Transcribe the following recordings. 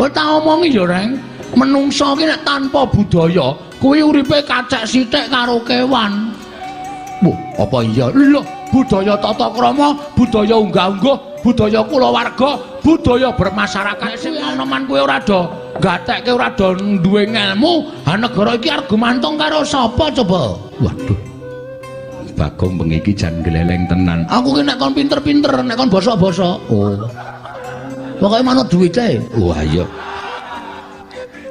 Kowe tak omongi ya, Reng. Menungsa ki nek tanpa budaya, kuwi uripe kacek sithik karo kewan. Wah, apa iya? Lho, budaya tata krama, budaya unggah-ungguh, budaya kulawarga, budaya bermasyarakat sing noman kuwi ora do gatekke, ora do duwe ngelmu, ha negara iki arep gumantung karo sapa coba? Waduh. Bagong bengi iki jan gleleng tenan. Aku ki nek kon pinter-pinter, nek kon bosok-bosok. Oh. Pokoke manut duwite. Wah, iya.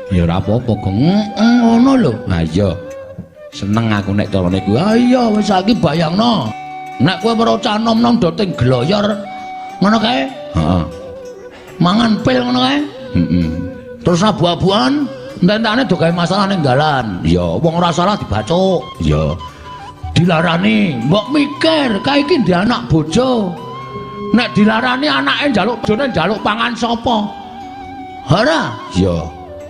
Ya ora apa-apa, Gong. Ngono lho. Ha iya. Seneng aku nek carane kuwi. Ha iya, wis saiki bayangno. Nek kowe weruh cah nom-nom do ting gloyor ngono kae? Heeh. Mangan pil ngono kae? Heeh. Terus abu-abuan, entek-entekane do gawe masalah ning dalan. Iya, wong ora salah dibacuk. Iya. Dilarani, mbok mikir, kae iki ndek anak bojo. Nek dilarani anake njaluk bojone njaluk pangan sapa? Ora? Iya.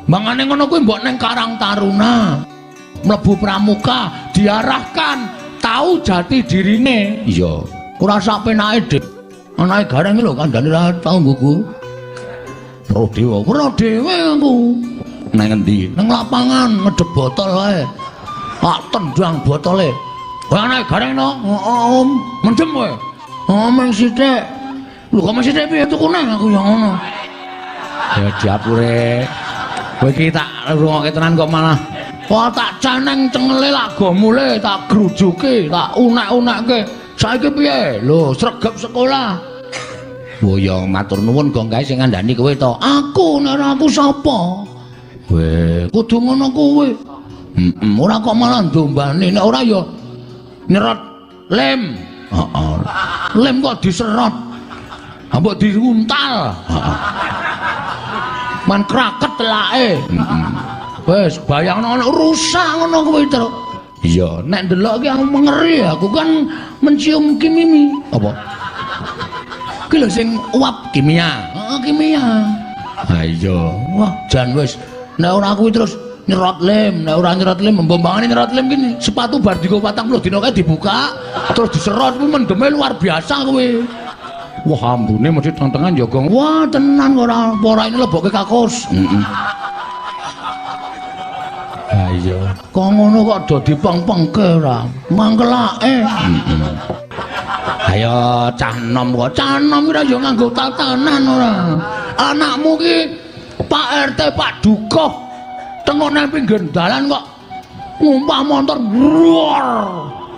Mangane ngono kuwi mbok ning Karang Taruna. Mlebu pramuka, diarahkan, tahu jati dirine. Iya. Ora sak penake, Dik. Anake gareng lho kandhane ora tau nggugu. Weruh dhewe, weruh dhewe aku. Nang endi? Nang lapangan ngedep botol wae. Tak tendang botole. Kowe anake gareng no? Heeh, Om. Mendem kowe. Oh, meng sithik. Lho kok meng sithik piye tuku nang aku ya ngono. Ya diapure. Kowe iki tak rungokke tenan kok malah. Wah, tak ceneng cengele lak go mule, tak grujuke, tak unek-unekke. Saiki piye? Lho, sregep sekolah. Wo ya matur nuwun Gong kae sing ngandani kowe to. Aku nek ora aku sapa? Weh, kudu ngono kuwi. Heeh, ora kok malah ndombani, nek ora ya nyerot lem. Heeh. Lem kok diserot. Ha mbok diuntal. Heeh. Man kraket telake. Heeh. Wis bayangno ana rusak ngono kuwi, Truk. Iya, nek ndelok ki aku mengeri, aku kan mencium kimimi. Apa? Ki lho sing uap kimia. Heeh, kimia. Ha iya. Wah, jan wis nek ora kuwi terus nyerot lem, nek ora nyerot lem mbombangane nyerot lem ki sepatu bar digo 40 dina kae dibuka terus diserot kuwi mendeme luar biasa kuwi. Wah, ambune mesti teng-tengan ya, Gong. Wah, tenan ora ora ini lebokke kakus. Heeh. Ha iya. Kok ngono kok do dipeng-pengke ora? Mangkelake. Heeh. Ayo cah enom kok. Cah enom ora ya nganggo tatanan ora. Anakmu ki Pak RT Pak Dukuh tengok nang pinggir dalan kok ngumpah motor brrrr,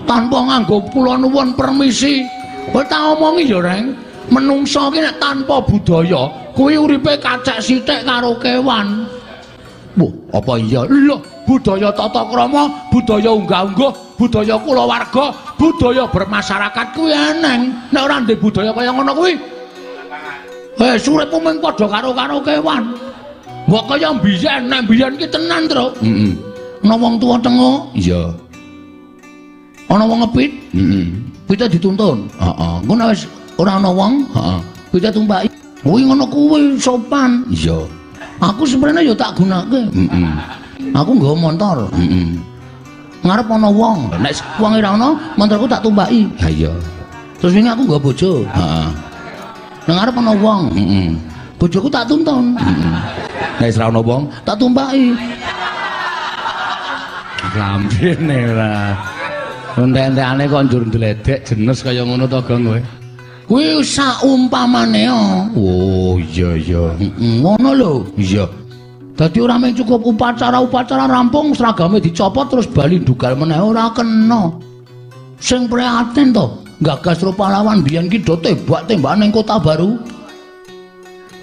tanpa nganggo kula nuwun permisi. Kowe tak omongi ya, Reng. Menungsa ki nek tanpa budaya kuwi uripe kacek sithik karo kewan. Wah, apa iya? Lho, budaya tata krama, budaya unggah-ungguh, budaya kulawarga, budaya bermasyarakat kuwi eneng. Nek ora ndek budaya kaya ngono kuwi, wis uripmu mung padha karo-karo kewan. Mbok kaya mbiyen, nek mbiyen ki tenan, Truk. Heeh. Ana wong tuwa tengok? Iya. Ana wong ngepit? Heeh. Pite dituntun? Heeh. Engko nek wis ora ana wong? Heeh. Pite tumpaki. Kuwi ngono kuwi sopan. Iya. Aku sebenarnya ya tak gunake. Heeh. Aku nggawa motor. Heeh. Ngarep ana wong. Nek wong ora ana, motorku tak tumpaki. Ha iya. Terus wingi aku nggawa bojo. Heeh. Nang ngarep ana wong. Heeh. Bojoku tak tuntun. Heeh. Nek ora ana wong, tak tumpaki. Lambene ora. Entek-entekane kok njur ndledek jenes kaya ngono to, Gong kowe. Kuwi saumpamane. Oh iya iya. Heeh, ngono lho. Iya. Dadi ora mung cukup upacara-upacara rampung seragame dicopot terus bali ndugal meneh ora kena. Sing prihatin to, gagas pahlawan biyen ki do tembak-tembakan ning Kota Baru.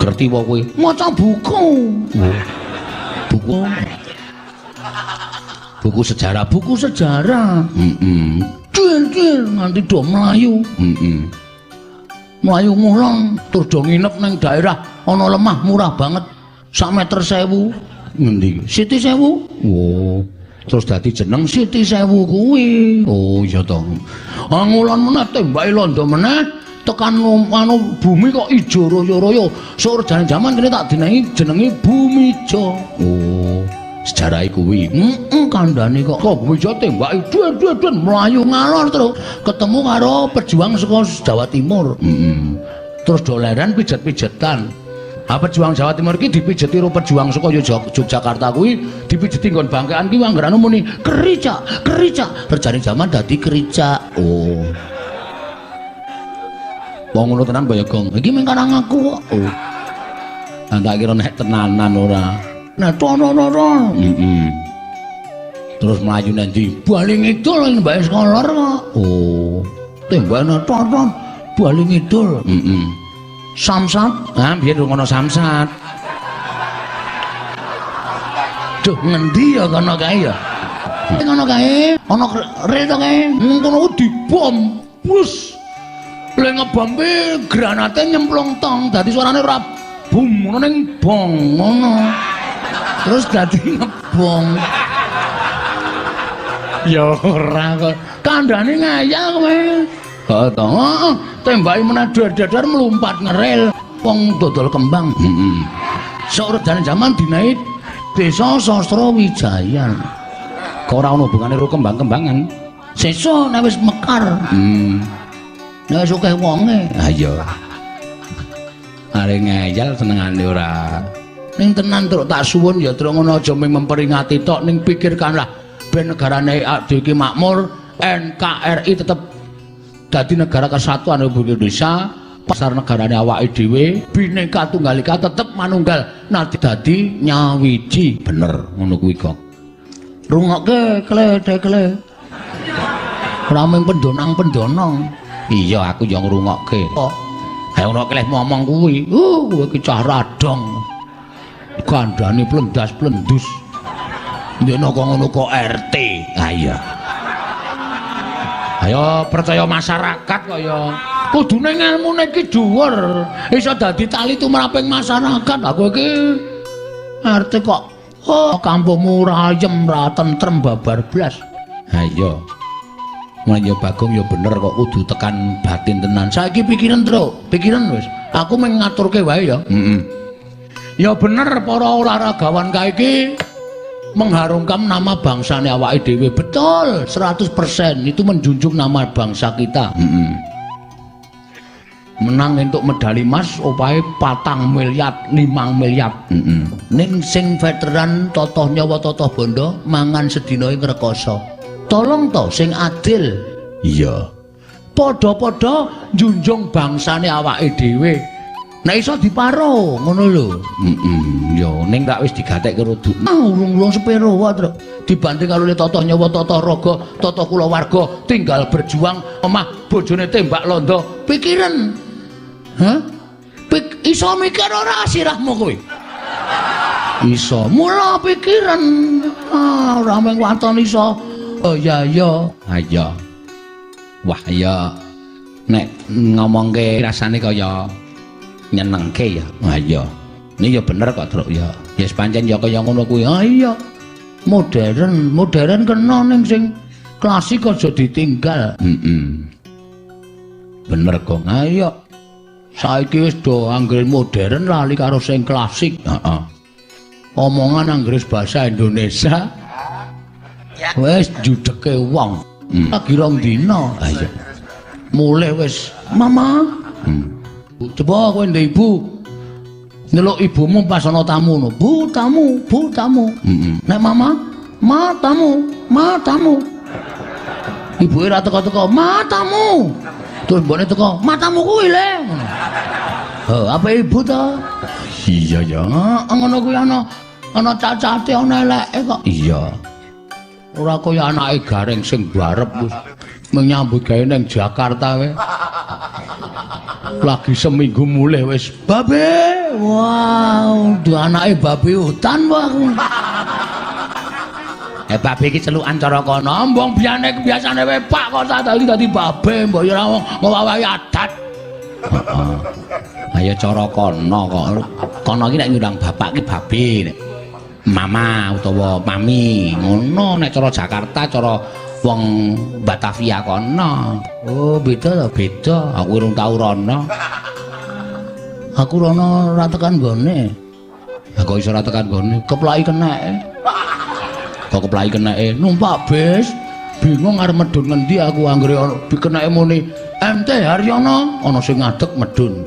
Ngerti wae kowe? Maca buku. Oh. Buku. Buku sejarah, buku sejarah. Heeh. Cil-cil nganti do mlayu. Heeh. Mlayu ngulon terus do nginep ning daerah ana lemah murah banget. Sak meter 1000. Ngendi? Siti 1000. Oh. Terus dadi jeneng Siti 1000 kuwi. Oh iya to. Ah ngulon meneh tembake londo meneh tekan anu bumi kok ijo royo-royo. Surjane jaman kene tak dinengi jenenge Bumijo. Oh. Sejarah kuwi. Heeh, kandhane kok kok Bumijo tembake duwe-duwe mlayu ngalor terus ketemu karo pejuang saka Jawa Timur. Heeh. Terus do leren pijet-pijetan. Ha, pejuang Jawa Timur iki dipijeti karo pejuang saka Yogyakarta kuwi, dipijeti nggon bangkean ki anggerane muni kericak, kericak. Rejane jaman dadi kericak. Oh. Wong ngono tenan kaya gong. Iki mung karang aku kok. Oh. Lah tak kira nek tenanan ora. Nah, tono tono. Heeh. Terus mlayu nang ndi? Bali ngidul Mbak Sekolah kok. Oh. Tembakane tono bali ngidul. Heeh. Samsat. Ha, biyen ngono samsat. Duh, ngendi ya kono kae ya? Ngono kae, ana rel to kae. Ngono dibom. Wus. Le ngebom kuwi granate nyemplung tong, dadi suarane ora bum ngono ning bong ngono. Terus dadi ngebong. Ya ora kok. Kandhane ngayal kowe. Heeh to. Heeh, tembake meneh dar-dar mlumpat ngeril wong dodol kembang. Heeh. Sok rejane jaman dinae Desa Sastra Wijayan. Kok ora ono hubungane karo kembang-kembangan? Sesuk nek wis mekar. Nek wis akeh wonge. Ha iya. Are ngeyel senengane ora. Ning tenan truk tak suwun ya truk ngono aja mung memperingati tok ning pikirkanlah ben negarane dhewe iki makmur, NKRI tetep dadi negara kesatuan Republik Indonesia, pasar negarane awake dhewe, Bhinneka Tunggal Ika tetep manunggal nanti dadi nyawiji. Bener ngono kuwi kok. Rungokke kle-kle. Ora mung pendonang-pendonong. Iya aku ya ngrungokke. Oh. Ha ngono kleh ngomong kuwi. Kowe iki cah radong. Kandhane plendas-plendus. Ndekno kok ngono kok RT. Ha iya. Ayo percaya masyarakat kok ya. Kudune ngelmune iki dhuwur. Iso dadi tali tumraping masyarakat. Aku iki RT kok oh kampungmu ora ayem, ora tentrem babar blas. Ha iya. Mulane ya Bagong ya bener kok kudu tekan batin tenan. Saiki pikiran, Truk, pikiran wis. Aku mung ngaturke wae ya. Heeh. Ya bener para olahragawan kae iki mengharumkan nama bangsane awake dhewe. Betul, 100% itu menjunjung nama bangsa kita. Heeh. Menang entuk medali emas opahe 4 miliar, 5 miliar. Heeh. Ning sing veteran totoh nyawa totoh bondo mangan sedina ing rekoso. Tolong to sing adil. Iya. Padha-padha njunjung bangsane awake dhewe. Nek iso diparo ngono lho. Heeh. Ya ning tak wis digatekke karo urung-urung sepiro wae, Truk. Dibanding karo le totoh nyawa totoh raga, totoh kulawarga tinggal berjuang omah bojone tembak londo. Pikiran. Hah? Iso mikir ora sirahmu kowe? Iso. Mula pikiran. Ah, ora mung waton iso. Oh iya iya. Ha iya. Wah iya. Nek ngomongke rasane kaya nyenengke ya. Ha iya. Ini ya bener kok, Truk ya. Ya pancen ya kaya ngono kuwi. Ha iya. Modern, modern kena ning sing klasik aja ditinggal. Heeh. Bener kok. Ha iya. Saiki wis do anggere modern lali karo sing klasik. Heeh. Omongan anggere bahasa Indonesia. Wis judeke wong. Lagi rong dina. Ha iya. Mulih wis, "Mama." Coba kowe ndek ibu. Nyeluk ibumu pas ana tamu ngono. Bu, tamu, bu, tamu. Heeh. Nek mama, ma tamu, ma tamu. Ibuke ra teko-teko, ma tamu. Terus mbokne teko, ma tamu kuwi le. Ngono. Ha, apa ibu to? Iya ya, ngono kuwi ana ana cacate ana eleke kok. Iya. Ora kaya anake Gareng sing barep wis menyambut gawe ning Jakarta wae. Lagi seminggu mulih wis babe. Wow, duh anake babe hutan wae aku. Babe iki celukan cara kono. Mbong biyane kebiasane wae Pak kok tak dadi dadi babe, mbok ya ora ngowahi adat. Heeh. Ayo cara kono kok. Kono iki nek ngundang bapak iki babe nek. Mama utawa mami ngono nek cara Jakarta cara wong Batavia kono. Oh, beda to, beda. Aku urung tau rono. Aku rono ora tekan nggone. Lah kok iso ora tekan nggone? Keplaki keneke. Kok keplaki keneke? Numpak bis. Bingung arep medhun ngendi aku anggere ana keneke muni MT Haryono, ana sing ngadeg medhun.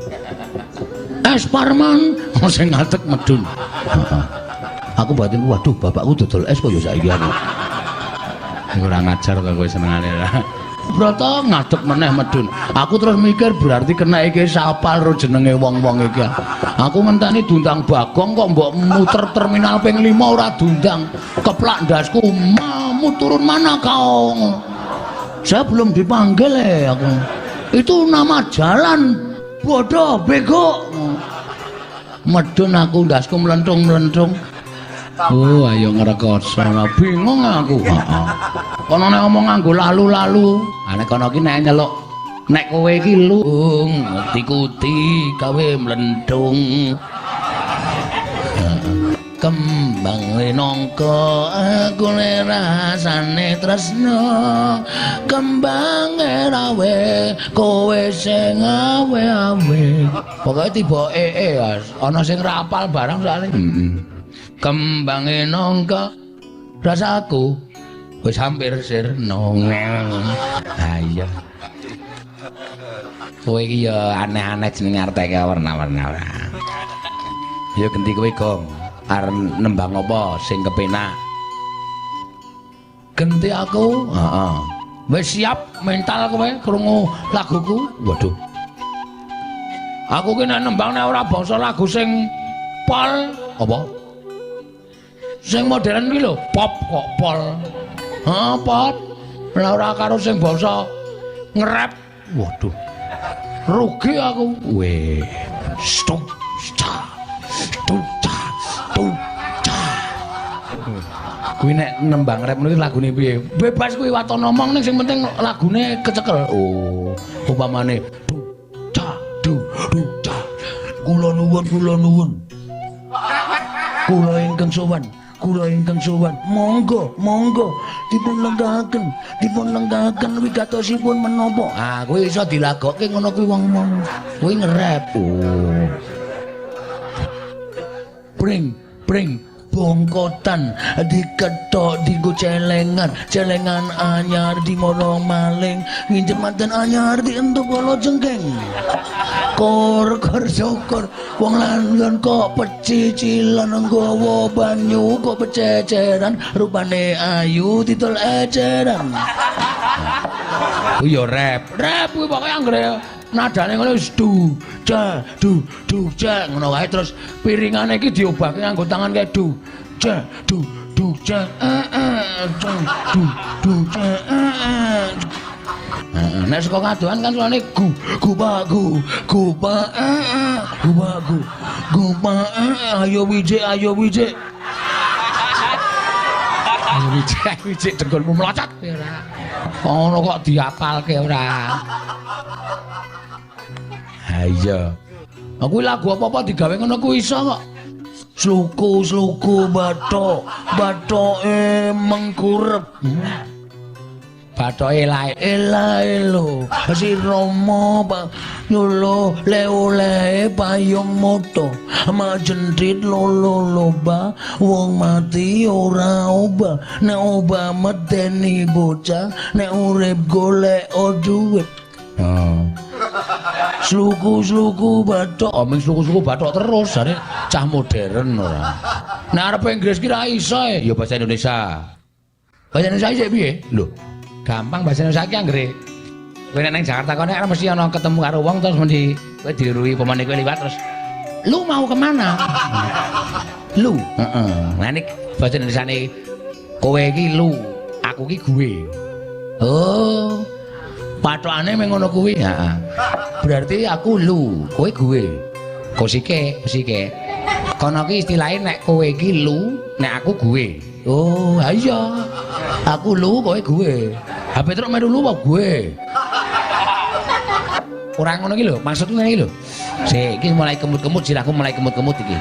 Es Parman. Sing ngadeg medun. Heeh. Aku batin, waduh, bapakku dodol es kok ya saiki aku. Ora ngajar to kowe senengane. Broto ngadeg meneh medun. Aku terus mikir berarti kena iki sapal ro jenenge wong-wong iki. Aku ngenteni diundang Bagong kok mbok muter terminal ping 5 ora diundang. Keplak ndasku, "Mamu turun mana kau?" Saya belum dipanggil aku. Itu nama jalan, bodoh, bego. Medun aku, ndasku mlentung-mlentung. Oh, ayo ngrekoso. Bingung aku. Heeh. Kono nek ngomong nganggo lalu-lalu. Ah, nek kono ki nek nyeluk nek kowe iki lu kuti gawe mlentung. Kembang nangka aku rasane tresno, kembang rawe kowe sing awe-awe. Pokoke tiba ee ana sing rapal barang soalé. Heeh. Kembange nangka rasaku wis hampir sirna. Ha iya. Kowe iki ya aneh-aneh jenenge arteke warna-warna ora. Ya genti kowe, Gong. Arep nembang apa sing kepenak? Genti aku? Heeh. Wis siap mental kowe krungu laguku? Waduh. Aku ki nek nembang nek ora bangsa lagu sing pol apa? Sing modern ki lho, pop kok pol. Heeh, pop. Lah ora karo sing bangsa nge-rap. Waduh. Rugi aku. Weh. Stuk ca. Stuk ca. Tuk ca. Kuwi nek nembang rap ngono lagune piye? Bebas kuwi waton ngomong ning sing penting lagune kecekel. Oh, upamane du ca du du ca. Kula nuwun, kula nuwun. Kula ingkang sowan, kula ingkang sowan. Monggo, monggo dipun lenggahaken, dipun lenggahaken wigatosipun menapa? Ah, kuwi iso dilagokke ngono kuwi wong-wong. Kuwi nge-rap. Oh. Pring, pring, bongkotan diketok dienggo celengan, celengan anyar dimorong maling, nginjem manten anyar dientuk kala jengking. Kor kor syukur wong lanang kok pecicilan nggawa banyu kok pececeran, rupane ayu didol eceran. Kuwi ya rap. Rap kuwi pokoke anggere nadane ngono wis du ja du du ja ngono wae, terus piringane iki diobahke nganggo tangan kae du ja du du ja eh eh du du ja eh eh. Heeh, nek saka kadohan kan suarane gu gu pa gu gu pa eh eh gu pa gu gu pa eh, ayo wijik, ayo wijik, ayo wijik, wijik dengkulmu mlocot ora. Ngono kok diapalke ora. Ha iya. Aku lagu apa-apa digawe ngono kuwi iso kok. Sluku-sluku bathok, bathoke mengkurep. Bathoke elae elae lho. Si Rama nyulo le-ole payung moto. Majentit lolo loba, wong mati ora obah. Nek obah medeni bocah, nek urip golek dhuwit. Oh. Sluku-sluku bathok, oh, ming sluku-sluku bathok terus jare cah modern ora. Nek arep Inggris ki ra iso e. Ya bahasa Indonesia. Bahasa Indonesia isih piye? Lho, gampang bahasa Indonesia ki anggere kowe nek nang Jakarta kono kan mesti ana ketemu karo wong terus mesti kowe dirui pemane kowe liwat terus, "Lu mau kemana?" Lu. Heeh. Nah, nek bahasa Indonesia kowe iki lu, aku ki gue. Oh. Pathokane mung ngono kuwi. Heeh. Berarti aku lu, kowe gue. Kosike, kosike. Kono ki istilahnya nek kowe iki lu, nek aku gue. Oh, iya. Aku lu, kowe gue. Ha Petruk melu lu apa gue? Ora ngono ki lho, maksudku ngene iki lho. Sik, iki mulai kemut-kemut sirahku mulai kemut-kemut iki.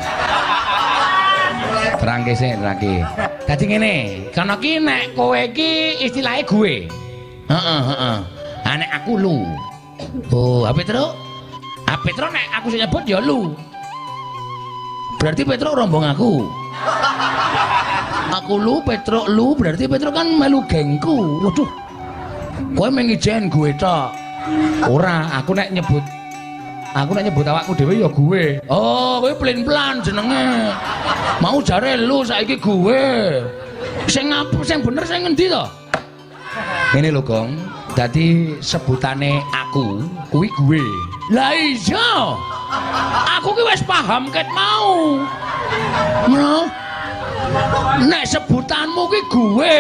Terangke sik, terangke. Dadi ngene, kono ki nek kowe iki istilahnya gue. Heeh, heeh. Ha nek aku lu. Oh, ha Petruk? Ha Petruk nek aku sing nyebut ya lu. Berarti Petruk rombong aku. Aku lu, Petruk lu, berarti Petruk kan melu gengku. Waduh. Kowe mung ijen gue tok. Ora, aku nek nyebut Aku nek nyebut awakku dhewe ya gue. Oh, kowe plin-plan jenenge. Mau jare lu saiki gue. Sing ngapa sing bener sing ngendi to? Ngene lho, Gong. Dadi sebutane aku kuwi gue. Lah iya. Aku ki wis paham ket mau. Ngono. Nek sebutanmu ki gue.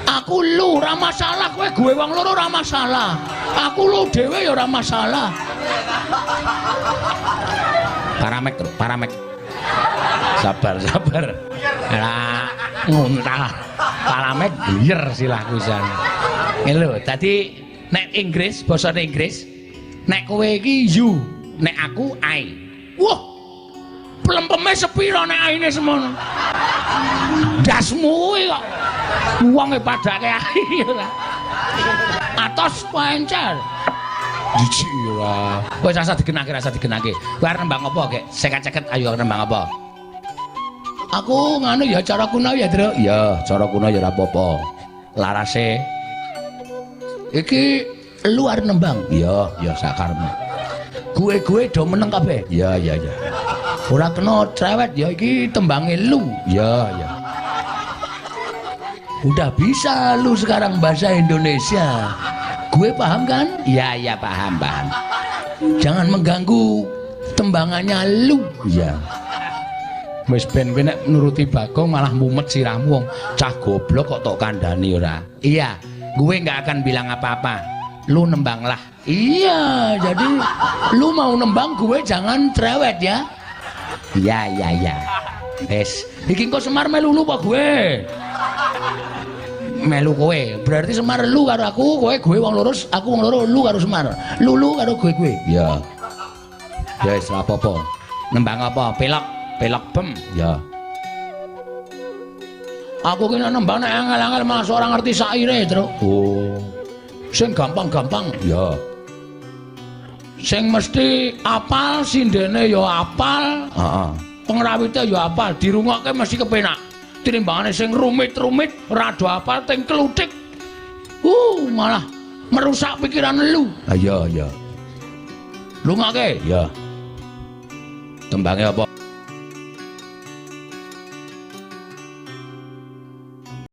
Aku lu ora masalah, kowe gue wong loro ora masalah. Aku lu dhewe ya ora masalah. Paramek, paramek. Sabar, sabar. Lah nguntal. Paramek biyer silahku jan. Ngene lho, dadi nek Inggris, basane Inggris, nek kowe iki you, nek aku I. Wah. Plempeme sepira nek aine semono? Dasmu kuwi kok. Wong e padake ai ora. Atos pencer. Jijik ora. Wis rasa digenake, rasa digenake. Kowe arep nembang apa, Gek? Seket-seket ayo nembang apa? Aku nganu ya cara kuno ya, Truk. Ya, cara kuno ya ora apa-apa. Larase iki lu arep nembang. Iya, ya sakarepmu. Gue-gue do meneng kabeh. Iya, iya, iya. Ora kena cerewet ya iki tembange lu. Iya, iya. Udah bisa lu sekarang bahasa Indonesia. Gue paham kan? Iya, iya, paham, paham. Jangan mengganggu tembangannya lu. Iya. Wis ben kowe nek nuruti Bagong malah mumet sirahmu wong cah goblok kok tok kandhani ora. Iya, gue nggak akan bilang apa-apa. Lu nembanglah. Iya, jadi lu mau nembang gue jangan cerewet ya. Iya, iya, iya. Wis, iki engko Semar melu lu apa gue? Melu kowe. Berarti Semar lu karo aku, kowe gue wong loro, aku wong loro, lu karo Semar. Lu lu karo gue gue. Iya. Ya wis ora apa-apa. Nembang apa? Pelok, pelok bem. Ya. Aku ki nek nembang nek angel-angel malah ora ngerti saire, Truk. Oh. Sing gampang-gampang. Ya. Sing mesti apal sindene ya apal. Heeh. Pengrawite ya apal, dirungokke mesti kepenak. Tinimbangane sing rumit-rumit ora do apal ting kluthik. Malah merusak pikiran lu. Ha iya, iya. Lungokke? Ya. Tembange apa?